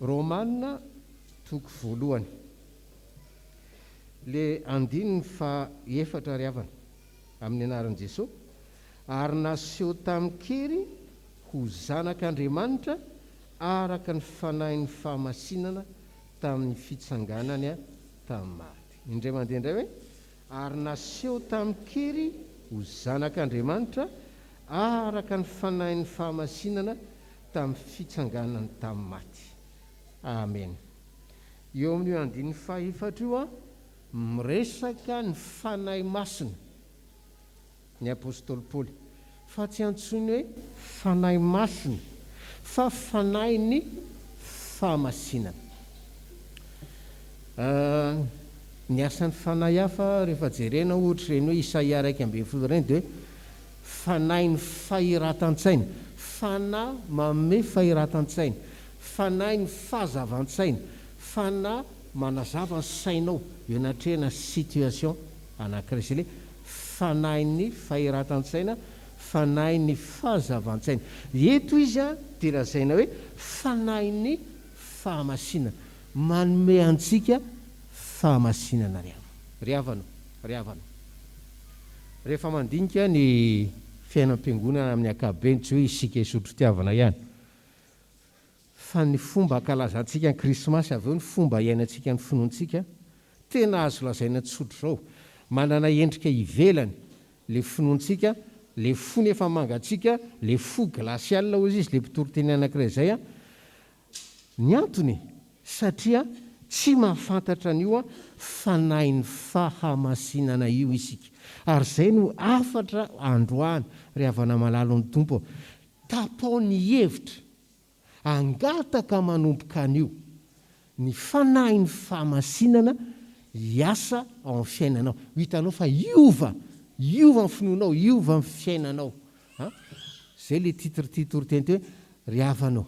Romana toko voalohany. Le andininy faha efatra ry havana, amin'ny anaran'i Jesoa, ary naseho tamin-kery ho zanak'Andriamanitra araka ny fanahin'ny fahamasinana tamin'ny fitsanganany tamin'ny maty. Indray mandeha indray hoe, ary naseho tamin-kery ho zanak'Andriamanitra araka ny fanahin'ny fahamasinana tamin'ny fitsanganany tamin'ny maty. Amena. Eo amin'io andininy fahefatra io, miresaka ny Fanahy Masina ny apostoly Paoly, fa tsy antsoiny hoe Fanahy Masina, fa Fanahin'ny fahamasinana. Ny asan'ny Fanahy hafa, rehefa jerena ohatra ireny hoe Isaia 11 ireny, dia hoe Fanahin'ny fahiratan-tsaina, Fanahy manome fahiratan-tsaina, Fanahin'ny fahazavan-tsaina, Fanahy manazava ny sainao eo anatrehana situation anankiray. Izay ilay Fanahin'ny fahiratan-tsaina, Fanahin'ny fahazavan-tsaina. Eto izy dia lazaina hoe Fanahin'ny fahamasinana. Manome antsika fahamasinana ry havana. Ry havana ô, ry havana ô. Rehefa mandinika ny fiainam-piangonana amin'ny ankapobeny, tsy hoe isika hisotro fitiavana ihany, fa ny fomba ankalazantsika ny Krismasy avy eo ny fomba iainantsika ny finoantsika, tena azo lazaina tsotra izao, manana endrika ivelany le finoantsika, le fo nefa mangatsiaka, le fo glacial hozy izy le mpitoriteny anankiray izay an, Ny antony? Satria tsy mahafantatra an'io Fanahin'ny fahamasinana io isika. Ary izay no hafatra androany, ry havana malalan'ny Tompo. Tapao ny hevitra, hangataka manomboka anio, ny Fanahin'ny fahamasinana hiasa ao amin'ny fiainanao. Ho hitanao fa hiova, hiova ny finoanao, hiova ny fiainanao. Izay ilay titre ity toriteny ity hoe, Ry havana ô,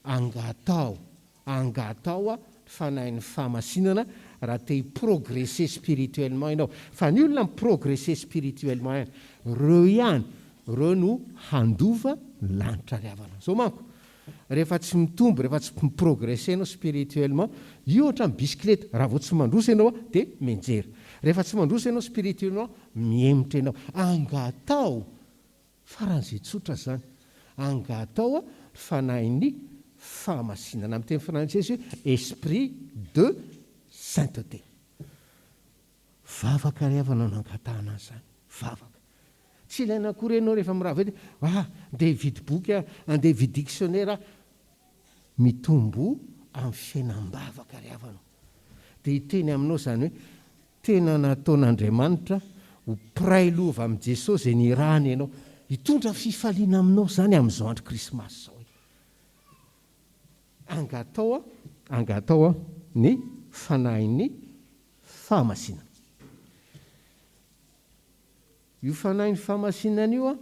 Angataho, angataho ny Fanahin'ny fahamasinana raha te hi-progresser spirituellement ianao. Fa ny olona mi-progresser spirituellement ihany, ireo ihany, ireo no handova ny lanitra ry havana. Izao manko, rehefa tsy mitombo, rehefa tsy mi-progresser ianao spirituellement, io ohatran'ny bisikileta, raha vao tsy mandroso ianao dia mianjera. Rehefa tsy mandroso ianao spirituellement, mihemotra ianao. Angataho Faran'izay tsotra izany. Angatao ny fanahin'ny fahamasinana. Amin'ny teny frantsay hoe esprit de sainteté. Vavaka ry havana no angatahana an'izany. Vavaka. Tsy ilaina akory ianao rehefa mirava ety, ah, andeha hividy boky aho, andeha hividy dictionnaire aho. Mitomboa amin'ny fiainam-bavaka ry havana. Dia hiteny aminao izany hoe, Tena nataon'Andriamanitra ho mpiray lova amin'i Jesosy izay nirahany ianao. Hitondra fifaliana aminao izany amin'izao andro Krismasy izao. Angatao, angatao ny fanahin'ny fahamasinana. Io fanahin'ny fahamasinana io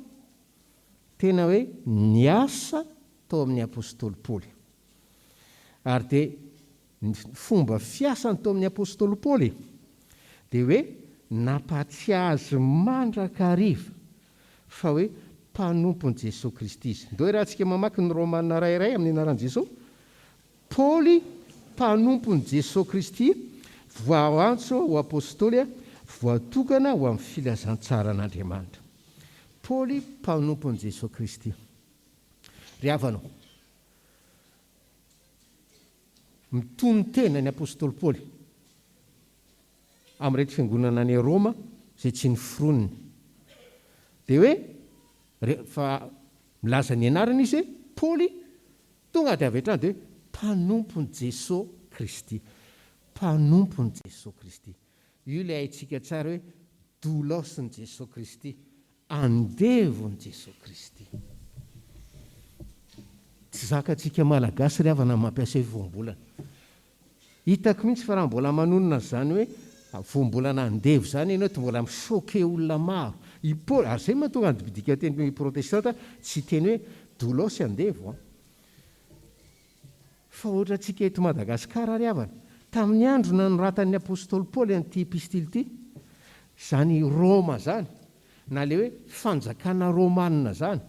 tena hoe niasa tao amin'ny apostoly Paoly. Ary dia Ny fomba fiasany tao amin'ny apostoly Paoly dia hoe nampahatsiahy azy mandrakariva fa hoe mpanompon'i Jesoa Kristy izy. Ndao iarahantsika mamaky ny Romana iray iray amin'ny anaran'i Jesoa. Paoly, mpanompon'i Jesoa Kristy, voaantso ho apostoly, voatokana ho amin'ny filazantsaran'Andriamanitra. Paoly, mpanompon'i Jesoa Kristy. Ry havana ô, Mitonon-tena ny apostoly Paoly amin'ireto fiangonana any Roma izay tsy noforoniny. Dia hoe rehefa milaza ny anarany izy hoe Paoly, tonga dia avy hatrany dia hoe mpanompon'i Jesoa Kristy. Mpanompon'i Jesoa Kristy. Io ilay haintsika tsara hoe doulos-n'i Jesoa Kristy. Andevon'i Jesoa Kristy. Tsy zakantsika Malagasy ry havana ny mampiasa io voambolana. Hitako mihitsy fa raha mbola manonona an'izany hoe voambolana andevo izany ianao dia mbola mi-choquer olona maro. I Paoly, ary izay no mahatonga ny dikanteny protestanta tsy hiteny hoe doulos andevo an. Fa ohatrantsika eto Madagasikara ry havana, tamin'ny andro nanoratan'ny apostoly Paoly an'ity epistily ity, izany Roma izany, na ilay hoe fanjakana romanina izany,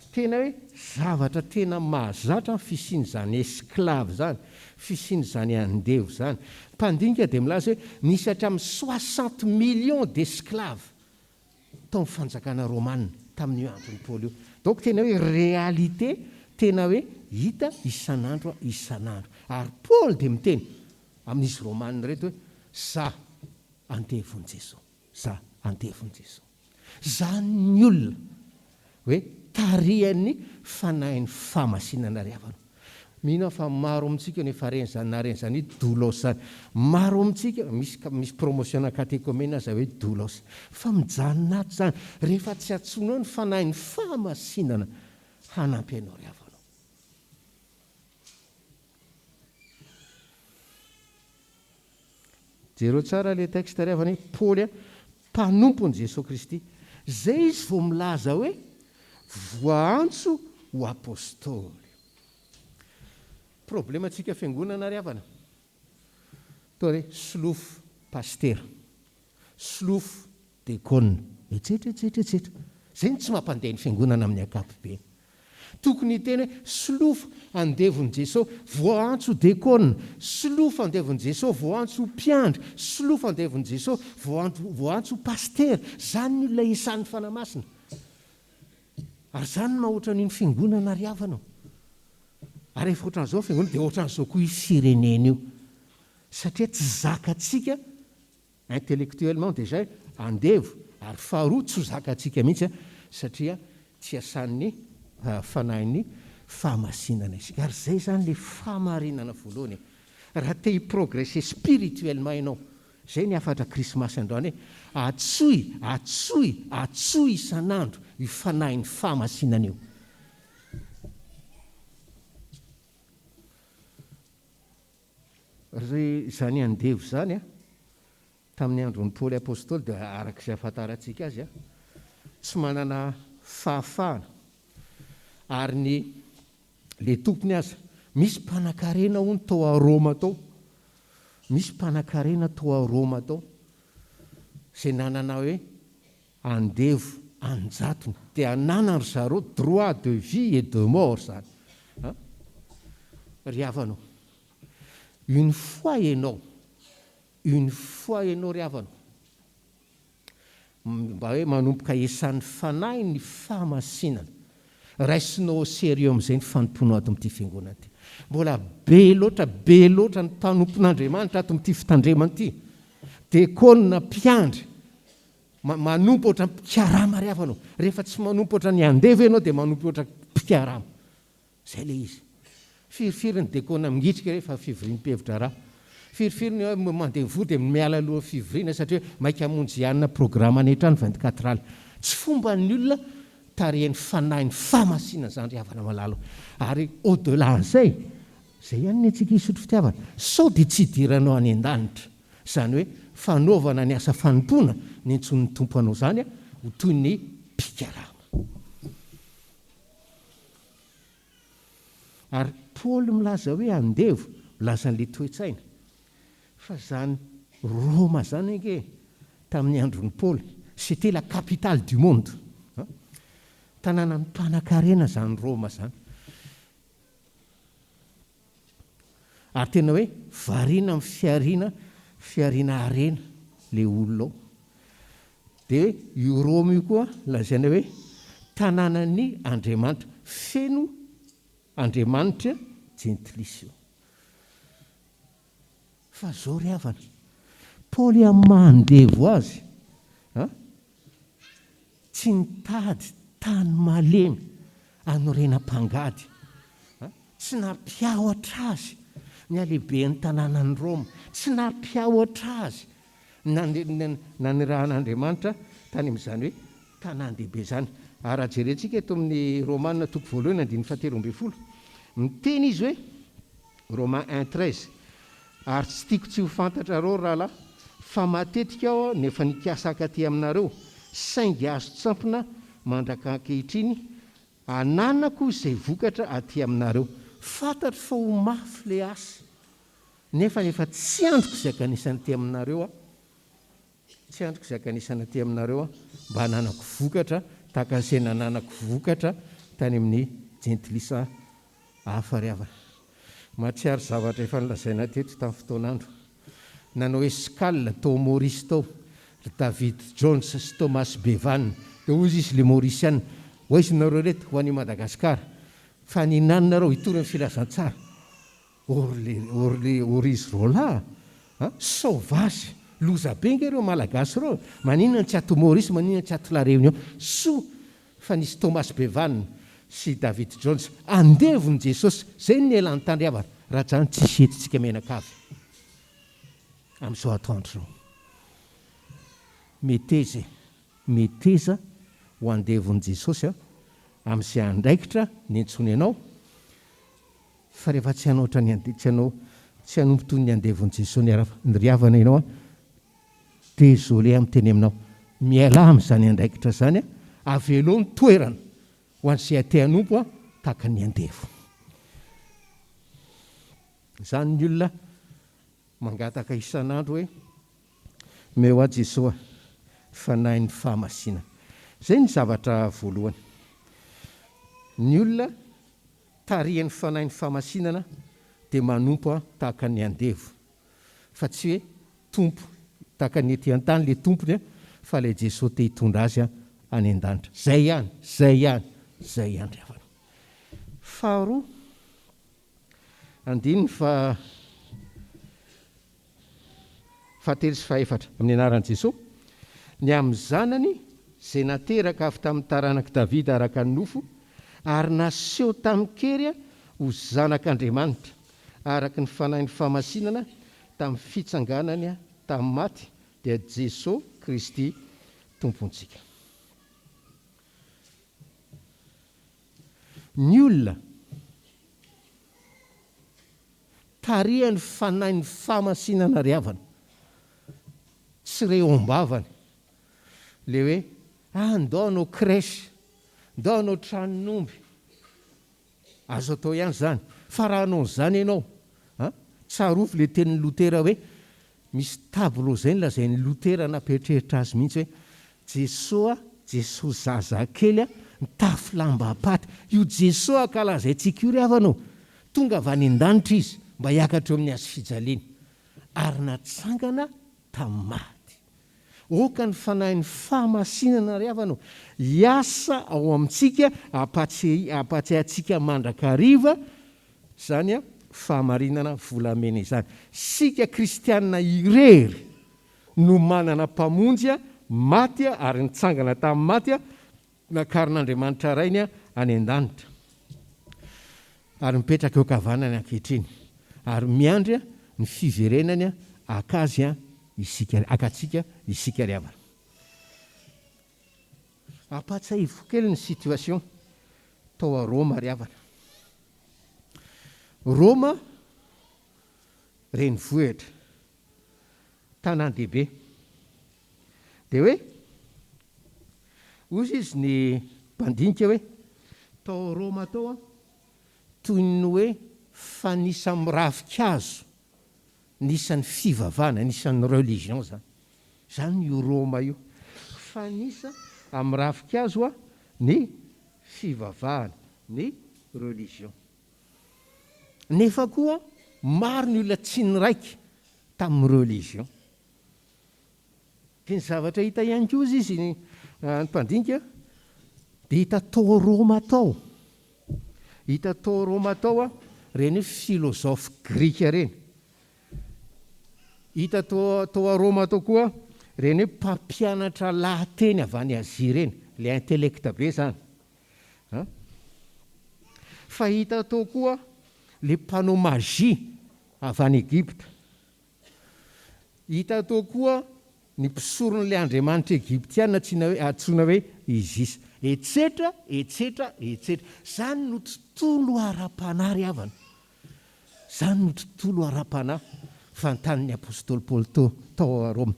Tena hoe zavatra tena mahazatra ny fisian'izany esclave izany, fisian'izany andevo izany. Mpandinika dia milaza hoe nisy hatramin'ny soixante millions d'esclaves tao amin'ny fanjakana romana tamin'io andron'i Paoly io. Donc tena hoe réalité tena hoe hita isan'andro isan'andro. Ary Paoly dia miteny amin'izy romana ireto hoe za andevon'i Jesoa, za andevon'i Jesoa. Zany ny olona hoe tarihan'ny fanahin'ny fahamasinana ry havana. Mino aho fa maro amintsika no efa ren'izany na ren'izany hoe doulos izany. Maro amintsika, misy misy promotion-na katekomena aza hoe doulos. Fa mijanona ato izany rehefa tsy antsoinao ny fanahin'ny fahamasinana hanampy anao ry havana. Jereo tsara ilay texte ry havana hoe Paoly mpanompon'i Jesoa Kristy. Izay izy vao milaza hoe voaantso ho apostoly. Problemantsika fiangonana ry havana, toa hoe solofo pasitera, solofo dekona, etsetra etsetra etsetra. Izay no tsy mampandeha ny fiangonana amin'ny ankapobeny. Tokony hiteny hoe, Solofo andevon'i Jeso, voaantso ho dekona, Solofo andevon'i Jeso, voaantso ho mpiandry, Solofo andevon'i Jeso, voaantso ho pasitera. Izany ny olona isan'ny Fanahy Masina. Ary izany no maha ohatran'iny fiangonana ry havana ô. Ary rehefa ohatran'izao ny fiangonana dia ohatran'izao koa io firenena io. Satria tsy zakantsika Intellectuellement déjà andevo ary faharoa tsy ho zakantsika mihitsy satria tsy asan'ny fanahin'ny fahamasinana isika. Ary izay izany ilay fahamarinana voalohany e. Raha te hi-progresser spirituellement ianao, izay ny hafatra krismasy androany hoe atsoy, atsoy, atsoy isan'andro io fanahin'ny fahamasinana io. Ry izany andevo izany an, tamin'ny andron'i Paoly Apostoly dia araka izay ahafantarantsika azy an, tsy manana fahafahana, ary ny le tompony aza, misy mpanakarena hono tao a Roma tao, misy mpanakarena tao a Roma tao, izay nanana hoe andevo an-jatony, dia ananan-ry zareo droit de vie et de mort izany an! Ry havana ô! Une fois ianao, une fois ianao ry havana ô, mba hoe manomboka esan'ny fanahy ny fahamasinana, raisinao au sérieux amin'izay ny fanompoanao ato amin'ity fiangonana ity. Mbola be loatra, be loatra ny mpanompon'Andriamanitra ato amin'ity fitandremana ity. Dekona, mpiandry, Manompo ohatran'ny mpikarama ry havana ô. Rehefa tsy manompo ohatran'ny andevo ianao dia manompo ohatran'ny mpikarama. Izay ilay izy. Firifiry ny dekona mingitrika rehefa fivoriam-pihevi-draharaha. Firifiry ny hoe mandeha mivory dia miala alohan'ny fivoriana satria maika hamonjy hianina programa any an-trano 24 alina. Tsy fomban'ny olona tarihin'ny fanahin'ny fahamasinana izany ry havana malala ô. Ary au delà an'izay, izay ihany ny antsika hisotro fitiavana. Sao dia tsy hidiranao any an-danitra. Izany hoe fanaovana ny asa fanompoana nentsonin'ny Tompo anao izany ho toy ny mpikarama. Ary Paoly milaza hoe andevo, milaza an'ilay toe-tsaina. Fa izany Roma izany ange tamin'ny andron'i Paoly, c'était la capitale du monde. Tanànan'ny mpanankarena izany Roma izany. Ary tena hoe variana amin'ny fihariana, fihariana harena ilay olona ao. Dia io Roma io koa lazaina hoe tanànan'ny andriamanitra, feno andriamanitra jentilisa io. Fa zao ry havana, Paoly amin'ny maha andevo azy, an, tsy nitady tany malemy hanorenam-pangady, an, tsy nampiahotra azy ny halehiben'ny tanànan'i Roma, tsy nampiahotra azy ny nanirahan'Andriamanitra tany amin'izany hoe tanàn-dehibe izany. Ary raha jerentsika eto amin'ny Romana toko voalohany andininy fahatelo ambin'ny folo, miteny izy hoe, Romains un 13, Ary tsy tiako tsy ho fantatrareo, ry rahalahy, fa matetika aho no efa nikasa hankaty aminareo, saingy azon-tsampona mandrak'ankehitriny ananako izay vokatra aty aminareo. Fantatro fa ho mafy ilay asa, nefa efa tsy andriko izay hankanesana aty aminareo aho. Tsy andriko izay hankanesana aty aminareo aho, mba hananako vokatra tahaka an'izay nananako vokatra tany amin'ny jentilisa hafa ry havana. Mahatsiaro zavatra efa nolazaina teto tamin'ny fotoan'andro. Nanao escale tao Maurice tao ry David Jones sy Thomas Bevan. Dia hoy izy ilay Mauriciana, Ho aiza nareo ireto? Ho any Madagascar. Fa ny nareo hitory ny filazantsara. Or le or le or izy roalahy a! Sauvage! Loza be nge ireo Malagasy ireo e! Maninona no tsy ato Maurice, maninona tsy ato La Réunion? Soa fa nisy Thomas Bevan sy David Jones andevon'i Jesosy, zay no nialany tany ry havana, raha zany tsisy eto tsika mianakavy amin'izao atoandro izao. Meteza e! Meteza ho andevon'i Jesosy a! Amin'izay andraikitra niantsoany anao, Fa rehefa tsy hanao ohatran'ny ande, tsy hanao, tsy hanompo toy ny andevon'i Jesoa ny arafa, ny ry havana ianao an, désolé aho miteny aminao, mialà amin'izany andraikitra izany an, avelao ny toerana ho an'izay te hanompo an, tahaka ny andevo. Izany ny olona mangataka isan'andro hoe, omeo ahy Jesoa fanahin'ny fahamasinana. Izay ny zavatra voalohany. Ny olona Tarihan'ny Fanahin'ny fahamasinana dia manompo aho tahaka ny andevo, fa tsy hoe tompo tahaka ny ety an-tany ilay tompony fa ilay Jesoa te hitondra azy any an-danitra. Zay ihany, zay ihany, zay ihany ry havana. Faharoa, andininy faha Fahatelo sy fahefatra, amin'ny anaran'i Jesoa, ny amin'ny Zanany izay nateraka avy tamin'ny taranak'i Davida araka ny nofo, ary naseho tamin-kery ho Zanak'Andriamanitra, araka ny Fanahin'ny fahamasinana tamin'ny fitsanganany tamin'ny maty, dia Jesoa Kristy Tompontsika. Ny olona. Tarihan'ny Fanahin'ny fahamasinana ry havana. Tsy re eo am-bavany le hoe ah ndao hanao crèche, ndao hanao tranon'omby. Azo atao ihany izany. Fa raha hanao an'izany ianao, an, tsarovy le tenin'i Lotera hoe Misy tableau zay nolazain'i Lotera nampieritreritra azy mihitsy hoe Jesoa, Jesoa zazakely nitafy lambam-paty. Io Jesoa ankalazaintsika io ry havana ô, tonga avy any an-danitra Izy mba hiakatra eo amin'ny hazofijaliana ary natsangana tamin'ny maty. Aoka ny Fanahin'ny fahamasinana ry havana ô, hiasa ao amintsika hampatsiahy antsika mandrakariva izany fahamarinana volamena izany. Isika kristiana irery no manana Mpamonjy maty ary nitsangana tamin'ny maty, nakarin'Andriamanitra Rainy any an-danitra ary mipetraka eo ankavanany ankehitriny ary miandry ny fiverenany haka azy isika, haka antsika isika ry havana. Ampahatsiahivo kely ny situation tao a Roma ry havana. Roma renivohitra, tanàn-dehibe. Dia hoe, hozy izy ny mpandinika hoe, tao Roma tao toy ny hoe fanisa amin'ny ravinkazo ny isan'ny fivavahana, ny isan'ny religion izany. Izany io Roma io. Fanisa amin'ny ravinkazo ny fivavahana, ny religion. Nefa koa maro ny olona tsy niraika tamin'ny religion. Dia ny zavatra hita ihany koa hozy izy ny mpandinika dia hita tao Roma tao, hita tao Roma tao ireny hoe philosophe grika ireny. Hita tao tao Roma tao koa ireny hoe mpampianatra lahateny avy any Azia ireny, ilay intellect be izany. An! Fa hita tao koa ilay mpanao magie avy any Egypta. Hita tao koa ny mpisoron'ilay andriamanitra egyptiana antsoina hoe antsoina hoe Isis. Etsetra, etsetra, etsetra. Izany no tontolo ara-panahy ry havana. Izany no tontolo ara-panahy fantanin'ny apostoly Paoly tao tao Roma.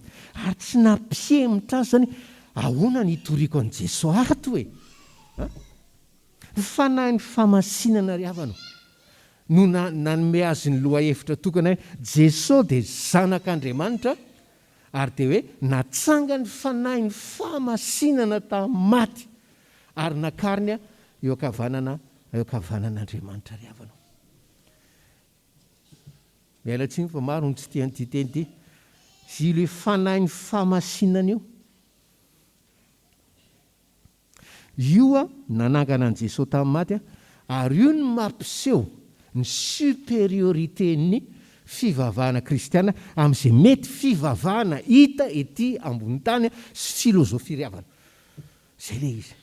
Ary tsy nampihemotra azy izany hoe ahoana no hitoriako an'i Jesoa ato e? An? Ny fanahin'ny fahamasinana ry havana no nanome azy ny lohahevitra tokana hoe Jesoa dia Zanak'Andriamanitra ary dia hoe natsangan'ny fanahin'ny fahamasinana tamin'ny maty ary nakariny eo ankavanana eo ankavanan'Andriamanitra ry havana o. Miala tsiny fa maro ny tsy tia an'ity teny ity. Izy ilay fanahin'ny fahamasinana io. Io nanangana an'i Jesoa tamin'ny maty ary io no mampiseho ny supériorité-n'ny fivavahana kristiana amin'izay mety fivavahana hita ety ambony tany sy filozofia ry havana. Izay ilay izy.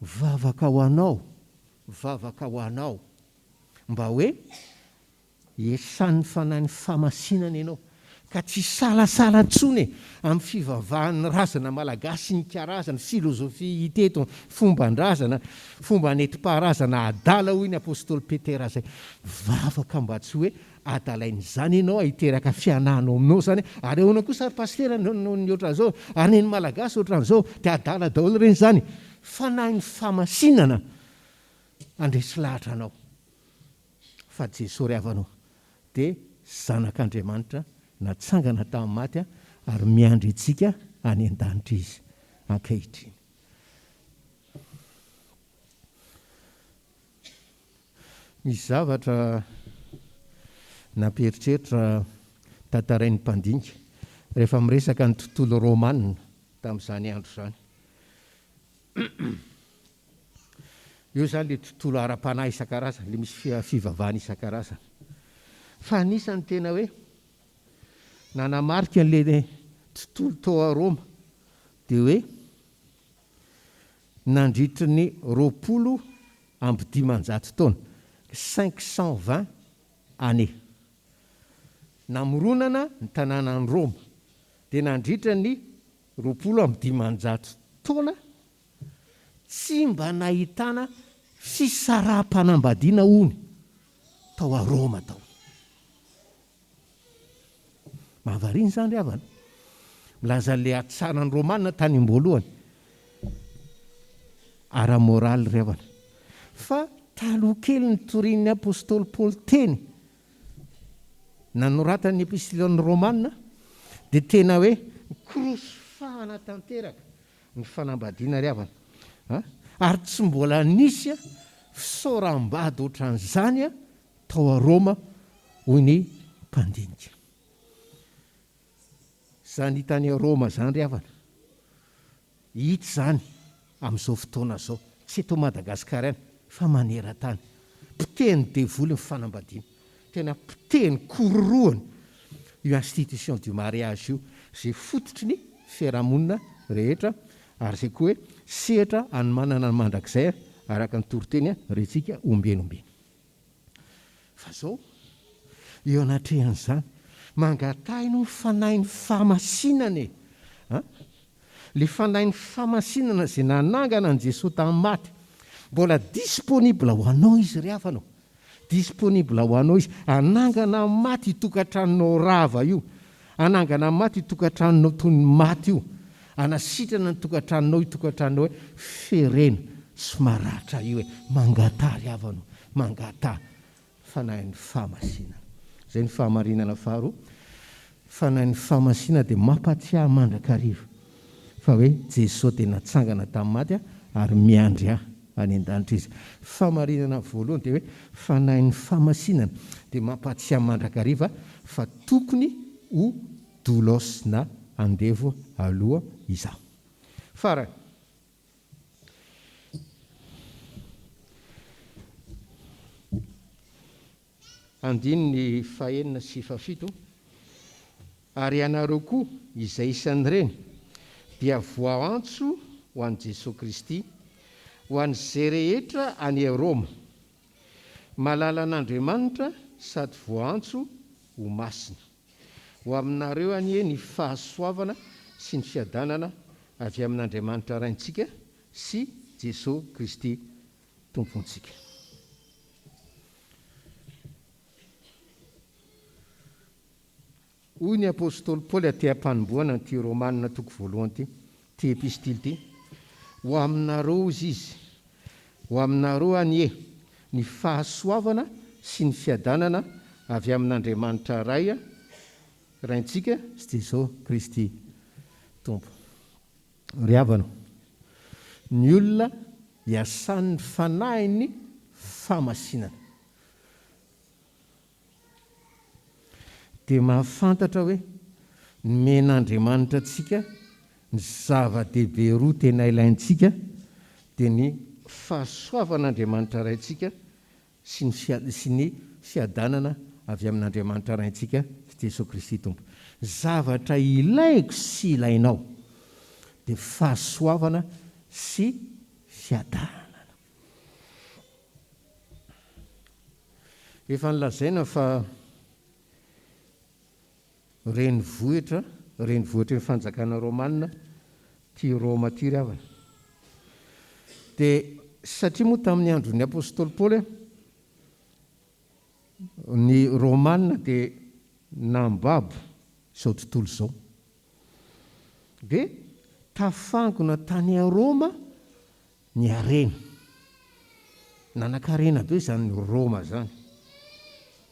Vavaka ho anao, vavaka ho anao mba hoe Esan'ny fanahin'ny fahamasinana ianao, ka tsy hisalasala intsony e, amin'ny fivavahan'ny razana malagasy sy ny karazany, filozofia hita eto, fomban-drazana, fomba nentim-paharazana adala hoy ny apostoly Petera izay. Vavaka mba tsy hoe adalain'izany ianao hiteraka fianahana ao aminao izany, ary ahoana kosa ry pasitera no ny ohatran'izao, ary ny malagasy ohatran'izao, dia adala daholo ireny izany. Fanahin'ny fahamasinana handresy lahatra anao. Fa Jesoa ry havana ô, dia Zanak'Andriamanitra natsangana tamin'ny maty ary miandry antsika any an-danitra Izy ankehitriny. Misy zavatra nampieritreritra tantarain'ny mpandinika rehefa miresaka ny tontolo romana tamin'izany andro izany. Eo izany ilay tontolo ara-panahy isan-karazany, ilay misy fivavahana isan-karazany. Fa anisan'ny tena hoe nanamarika an'ilay tontolo tao a Roma dia hoe nandritry ny 520 taona, 520 années, namoronana ny tanànan'i Roma, dia nandritra ny 520 taona Tsy mba nahitana fisaraham-panambadiana hono tao a Roma tao. Mahavariana izany ry havana. Milaza an'ilay hatsaran'ny Romana tany am-boalohany. Ara-moraly ry havana. Fa taloha kely nitorian'ny apostoly Paoly teny, nanoratany ny epistilan'ny Romana, dia tena hoe nikorosofahana tanteraka Ny fanambadiana ry havana a! Ary tsy mbola nisy fisaoram-bady ohatran'izany tao a Roma hoy ny mpandinika. Izany hita any Roma izany ry havana, hita izany amin'izao fotoana izao, tsy eto Madagasikara ihany fa maneran-tany. Potehin'ny devoly ny fanambadiana. Tena potehiny, kororohany io institution du mariage io, izay fototry ny fiarahamonina rehetra ary izay koa hoe sehatra hanomanana ny mandrakizay araka ny toriteny rentsika ombieny ombieny. Fa izao, eo anatrehan'izany, mangataha ianao ny fanahin'ny fahamasinana e! An! Ilay fanahin'ny fahamasinana izay nanangana an'i Jesoa tamin'ny maty, mbola disponible ho anao izy ry havana ô! Disponible ho anao izy. Hanangana ny maty io tokantranonao rava io. Hanangana ny maty io tokantranonao toy ny maty io. Hanasitrana ny tokantranonao io tokantranonao hoe ferena sy maratra io e. Mangataha ry havana o. Mangataha. Fanahin'ny fahamasinana. Izay ny fahamarinana faharoa. Fanahin'ny fahamasinana dia mampahatsiahy mandrakariva fa hoe Jesoa dia natsangana tamin'ny maty ary miandry ahy any an-danitra Izy. Fahamarinana voalohany dia hoe Fanahin'ny fahamasinana dia mampahatsiahy mandrakariva fa tokony ho doulos na andevo aloha izaho. Farany. Andininy fahenina sy fahafito, Ary ianareo koa izay isan'ireny dia voaantso ho an'i Jesoa Kristy, ho an'izay rehetra any Roma, malalan'Andriamanitra sady voaantso ho masina. Ho aminareo anie ny fahasoavana sy ny fiadanana avy amin'Andriamanitra Raintsika sy Jesoa Kristy Tompontsika. Hoy ny apostoly Paoly aty am-panombohana an'ity Romana toko voalohany ity, ity epistily ity, Ho aminareo, hozy izy, ho aminareo anie ny fahasoavana sy ny fiadanana avy amin'Andriamanitra Ray Raintsika sy Jesoa Kristy Tompo. Ry havana, ny olona. Iasan'ny Fanahin'ny fahamasinana. Dia mahafantatra hoe nomen'Andriamanitra antsika ny zava-dehibe roa tena ilaintsika dia ny fahasoavan'Andriamanitra Raintsika sy ny sy ny fiadanana avy amin'Andriamanitra Raintsika sy Jesoa Kristy Tompo. Zavatra ilaiko sy ilainao dia fahasoavana sy fiadanana. Efa nolazaina fa renivohitra, renivohitry ny fanjakana romana ity Roma ity ry havana. Dia satria moa tamin'ny andron'ny apostoly Paoly ny romana dia nambabo izao tontolo izao. Dia tafangona tany Roma Ny harena. Nanankarena be izany Roma izany.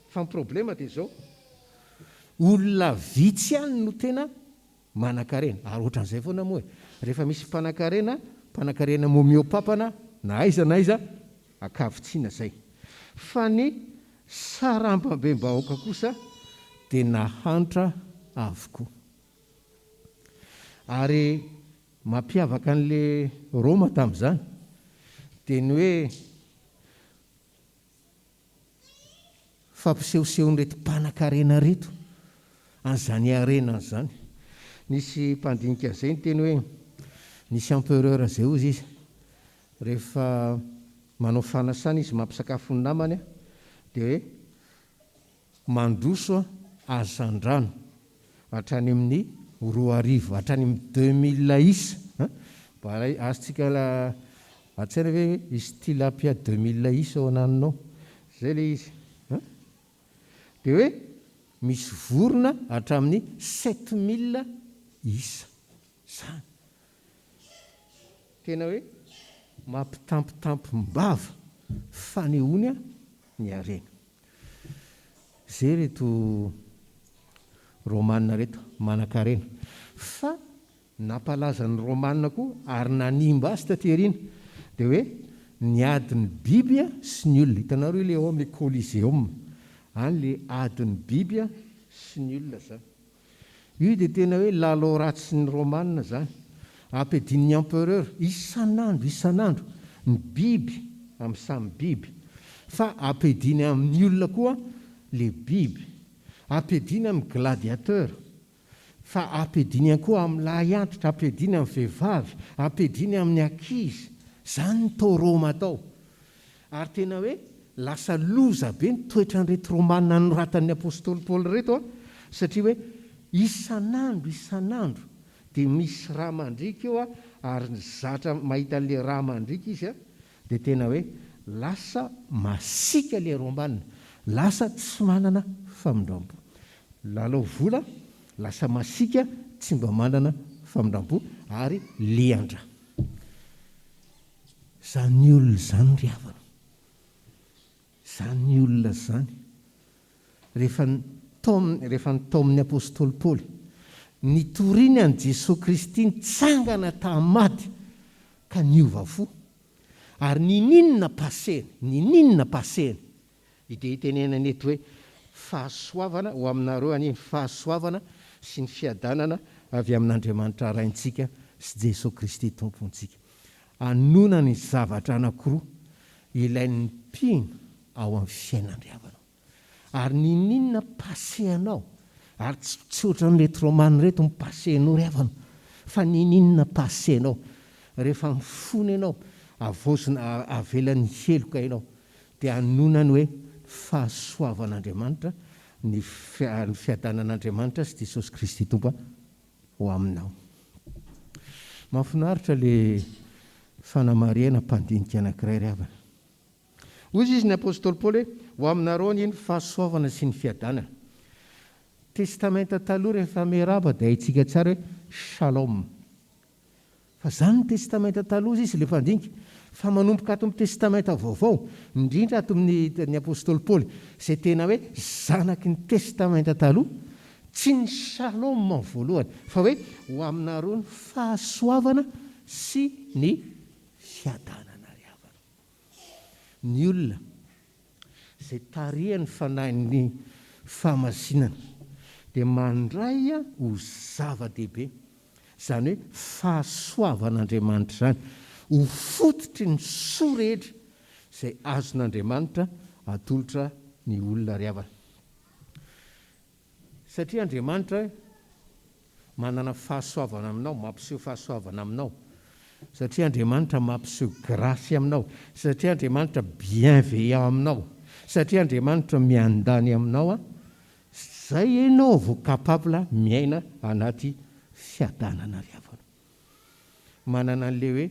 Fa ny problema dia izao, olona vitsy ihany no tena manankarena. Ary ohatran'izay foana moa e. Rehefa misy mpanankarena, mpanankarena momiopapana na aiza na aiza, ankavitsiana izay. Fa ny sarambabem-bahoaka kosa dia nahantra avokoa. Ary Mampiavaka an'le Roma tamin'izany dia ny hoe fampisehosehon'ireto mpanankarena ireto an'izany harena izany. Nisy mpandinika izay niteny hoe nisy empereur izay hozy izy rehefa manao fanasana izy mampisakafo ny namany dia hoe Mandroso hazandrano hatrany amin'ny 2000, hatrany amin'ny 2000 isa an! Mba azontsika an-tsaina ve hoe hisy tilapia 2000 isa ao ananona ao? Izay ilay izy an! Dia hoe misy vorona hatramin'ny 7000 isa. Izany. Tena hoe mampitampotampom-bava fanehoana ny harena. Zay reto Romana reto, manankarena. Fa nampalaza ny Romana koa ary nanimba azy taty aoriana. Dia hoe ny adin'ny biby sy ny olona. Hitanareo ilay ao amin'ilay Coliseum. Any ilay adin'ny biby sy ny olona izany. Io dia tena hoe lalao ratsin'ny Romana izany. Ampiadian'ny empereur isan'andro isan'andro ny biby amin'ny samy biby. Fa ampiadiany amin'ny olona koa le biby. Ampiadiany amin'ny gladiateur. Fa ampiadiany ihany koa amin'ny lahy antitra, ampiadiany amin'ny vehivavy, ampiadiany amin'ny ankizy. Izany ny tao Roma tao. Ary tena hoe lasa loza be ny toetran'ireto Romana nanoratan'ny apostoly Paoly ireto an, satria hoe isan'andro isan'andro dia misy rà mandriaka eo an, ary zatra mahita an'ilay rà mandriaka izy an, dia tena hoe lasa masiaka ilay Romana, lasa tsy manana famindram-po. Lalao vola, lasa masiaka, tsy mba manana famindram-po ary lian-drà. Izany olona izany ry havana, izany olona izany, rehefa nitaominy, rehefa nitaomin'ny apostoly Paoly, nitoriany an'i Jesoa Kristy nitsangana tamin'ny maty ka niova fo, ary niniana passé-ny, niniana passé-ny, Dia itenenany eto hoe, Fahasoavana ho aminareo anie ny fahasoavana sy ny fiadanana avy amin'Andriamanitra Raintsika sy Jesoa Kristy Tompontsika. Anona ny zavatra anankiroa ilain'ny mpino ao amin'ny fiainan-dry havana. Ary n'inon'inona passé anao, ary tsy tsy ohatran'ireto Romana ireto ny passé-nao ry havana, fa n'inon'inona passé-nao, rehefa mifona ianao, avaozina, avelany heloka ianao, dia anonona ny hoe fahasoavan'Andriamanitra, ny ny fiadanan'Andriamanitra sy Jesosy Kristy Tompo ho aminao. Mahafinaritra le fanamarihana mpandinika anankiray ry havana. Hoy izy ny apostoly Paoly hoe, ho aminareo anie ny fahasoavana sy ny fiadanana. Testamenta taloha rehefa miarahaba dia haintsika tsara hoe shalom. Fa zany ny testamenta taloha izy le mpandinika, fa manomboka ato amin'ny testamenta vaovao, indrindra ato amin'ny ny apostoly Paoly, izay tena hoe zanaky ny testamenta taloha, tsy ny shalom no voalohany, fa hoe ho aminareo ny fahasoavana sy ny fiadanana ry havana. Ny olona izay tarihan'ny Fanahin'ny fahamasinana dia mandray ho zava-dehibe izany hoe fahasoavan'Andriamanitra izany, ho fototry ny soa rehetra izay azon'Andriamanitra atolotra ny olona ry havana. Satria Andriamanitra manana fahasoavana aminao, mampiseho fahasoavana aminao. Satria Andriamanitra mampiseho grâce aminao. Satria Andriamanitra bienveillant aminao. Satria Andriamanitra miandany aminao, zay enao vao capable miaina anaty fiadanana ry havana. Manana an'le hoe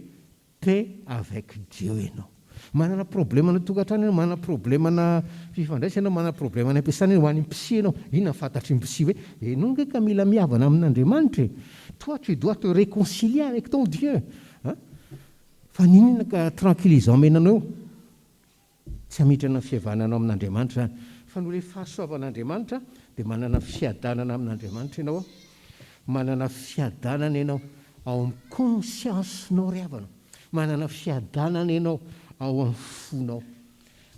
paix avec Dieu ianao. Manana problème-na tokantrano ianao, manana problème-na fifandraisana ianao, manana problème any am-piasana ianao, ho any am-psy ianao. Inona no fantatry ny psy hoe ianao ange ka mila mihavana amin'Andriamanitra e. Toi tu dois te réconcilier avec ton Dieu. An? Fa n'inona ka tranquillisant omena anao eo? Tsy hamitrana ny fihavananao amin'Andriamanitra izany. Fa noho ilay fahasoavan'Andriamanitra dia manana fiadanana amin'Andriamanitra ianao, manana fiadanana ianao ao amin'ny conscience-nao ry havana, manana fiadanana ianao ao amin'ny fonao,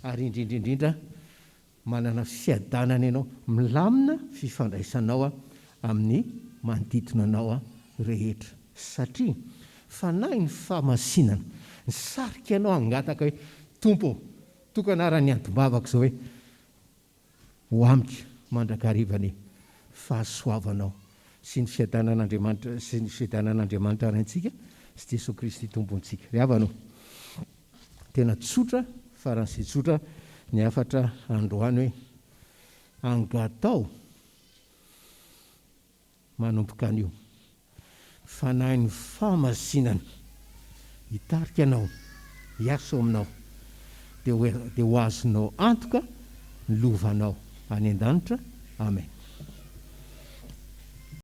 ary indrindra indrindra manana fiadanana ianao, milamina fifandraisanao amin'ny manodidina anao rehetra. Satria Fanahy ny fahamasinana nisarika anao hangataka hoe, Tompo ô, tokana ara ny antom-bavako izao hoe, ho amiko mandrakariva anie fahasoavanao sy ny fiadanan'Andriamanitra sy ny fiadanan'Andriamanitra Raintsika sy Jesoa Kristy Tompontsika. Ry havana ô, tena tsotra faran'izay tsotra ny hafatra androany hoe, angatao Manomboka anio, Fanahin'ny fahamasinana hitarika anao, hiasa ao aminao, dia ho azonao antoka ny lovanao any an-danitra. Amen.